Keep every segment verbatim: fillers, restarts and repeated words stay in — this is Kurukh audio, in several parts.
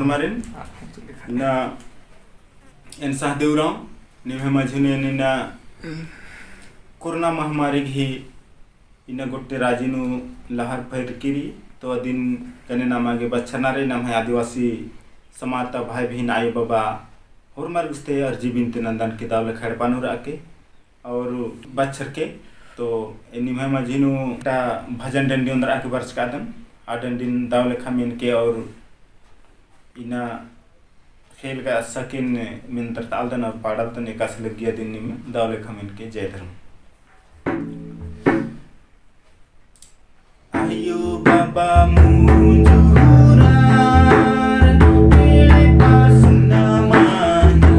हमारिन ना एन सहदेव उराँव, निम्है मझी नू एन इन्ना कोरोना महामारी गही इन्ना गोट्टे राजी नू लहर फैलकी रई, तो अदिन गने नमा गे बछरना रई, नम्है आदिवासी समाज ता भाई बहिन आयो बाबा होरमर गुस्ते अर्जी बिनती नन्दन के दव लेखा एड़पा नू रअके और बछरके। तो ए निम्है मझी नू एकटा भजन डंडी ओन्द्रआ के बरचकादन, आ डंडिन दव लेखा मेनके और इन्ना खेल का सकिन मेंदर तालदन और पाड़लदन एकासे लग्गिया दिन निम्है दव लेखा मेनके। जय धर्म। आयो बाबा मुंजुरार, एड़पा सुन्ना मांजा।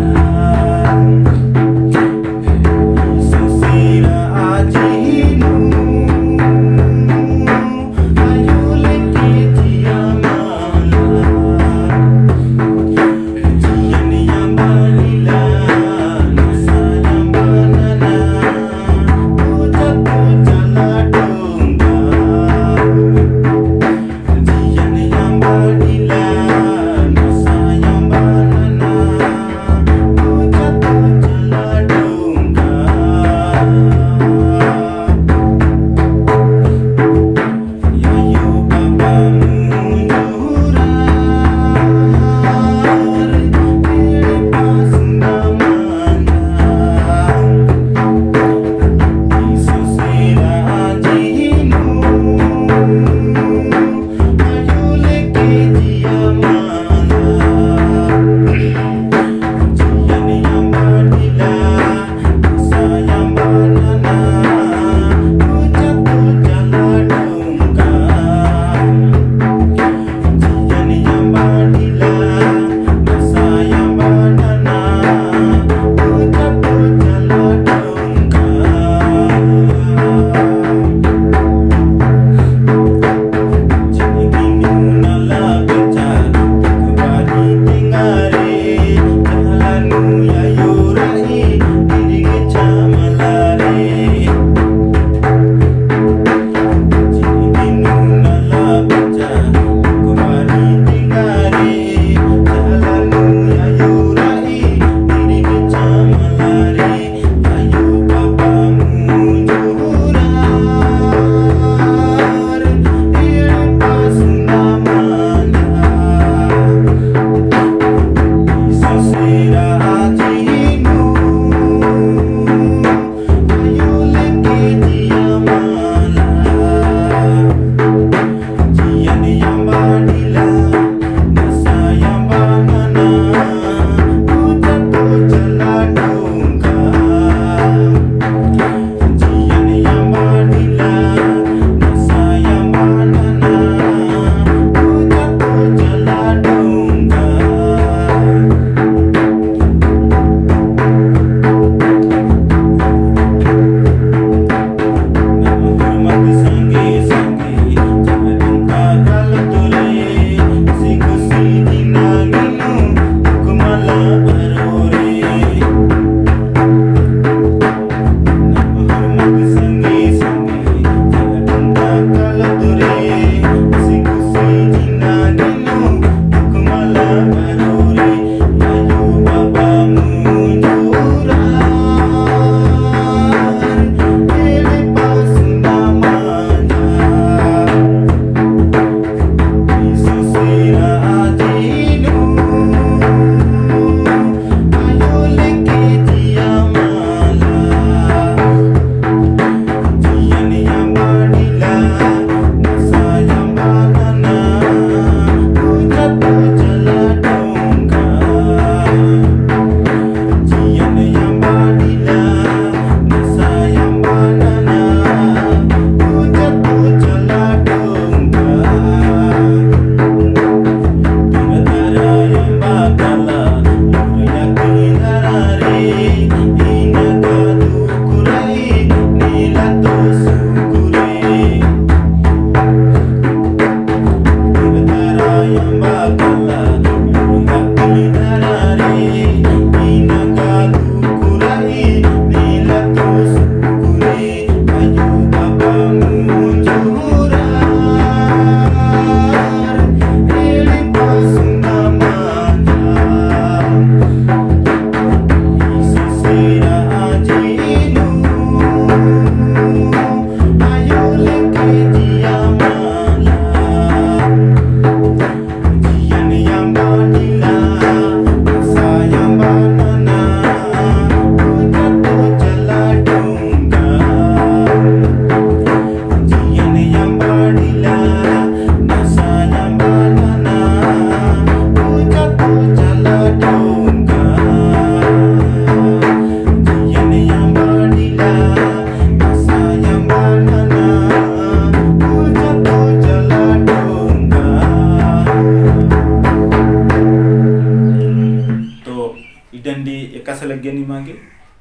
निमा गे,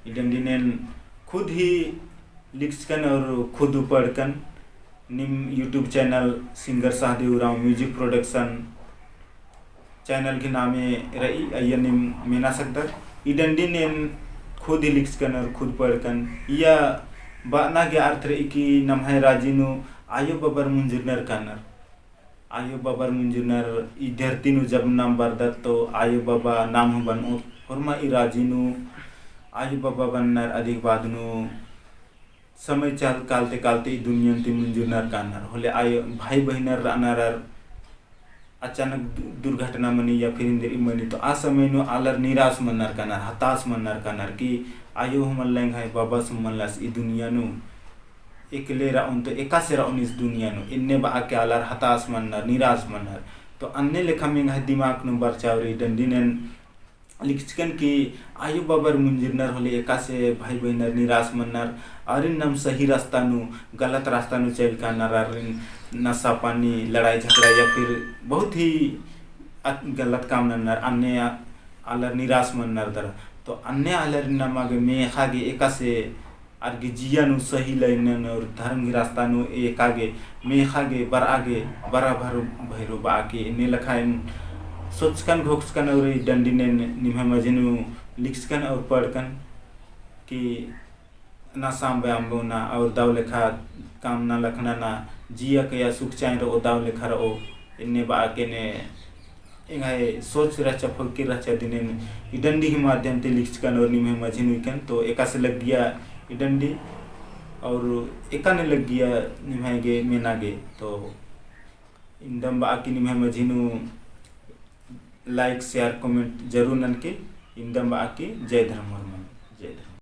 ई डंडी नेन खुद ही लिखचकन और खुद पढ़कन। निम YouTube channel Singer सहदेव उराँव Music Production channel के नामे रई, अइय्या निम मेना सकदर। ई डंडी नेन खुद ही लिखचकन और खुद पढ़कन। इय्या बअना गे अर्थ रई कि नम्है राजी नू आयो बबर मुंजुरनर कानर। आयो बबर मुंजुरनर, ई धरती नू जब नाम बरदत तो आयो बबा नाम हूँ बनओत। होरमा ई राजी नू आयो बबा बननर, अदिक बाद नू समय चल कालते कालते ई दुनिया ती मुंजुरनर कानर। होले आयो भाई बहिनर रअनर अर अचानक दु-, दुर्घटना मनी या फिर इन्द्रिम मनी तो आ समय नू आलर निराश मनर कानर, हताश मनर कानर कि आयो हूँ मल्ला एंग्है, बबस हूँ मल्लस ई दुनिया नू, एकले रओन तो एकासे रओन इस दुनिया नू, एन्ने बआ के आलर हताश मनर, निराश मनर। तो अन्ने लेखा एंग्है दिमाग नू बरचा और ई डंडी नेन लिखचकन कि आयो बबर मुंजुरनर होले एकासे भाई बहिनर निराश मनर, आरिन नाम सही रास्ता नू, गलत रास्ता नू चइल कानर, आरिन नशा पानी, लड़ाई झगड़ा या फिर बहुत ही अ-, गलत काम नन्नर, अन्ने आ-, आलर निराश मनर दरा। तो अन्ने आलर नमा गे मेखा गे एकासे आर गे जिया नू सही लाइन नू और धर्म गे रास्ता नू एका गे, मेखा गे, बरआ गे, बरा भर भैरो बआ के, एन्ने लेखा एन सोचकन घोखचकन और ई डंडी नेन निम्है मझी नू लिखचकन और पढ़कन कि नशा अम्बे अम्बो ना और दव लेखा काम ना लखना ना, जिया कया सुख चाइन रओ, दव लेखा रओ, एन्ने बआ के ने एंग्है सोच रहचा, फक्किर रहचा दिने ई डंडी ही माध्यम ती लिखचकन और निम्है मझी नू उइकन। तो एकासे लग्गिया ई डंडी और एकाने लग्गिया निम्है गे मेना गे। तो इन्दम बआ के निम्है मझी नू like, share, comment जरूर ननके। इन्दम बआ के जय धर्म होरमन, जय धर्म।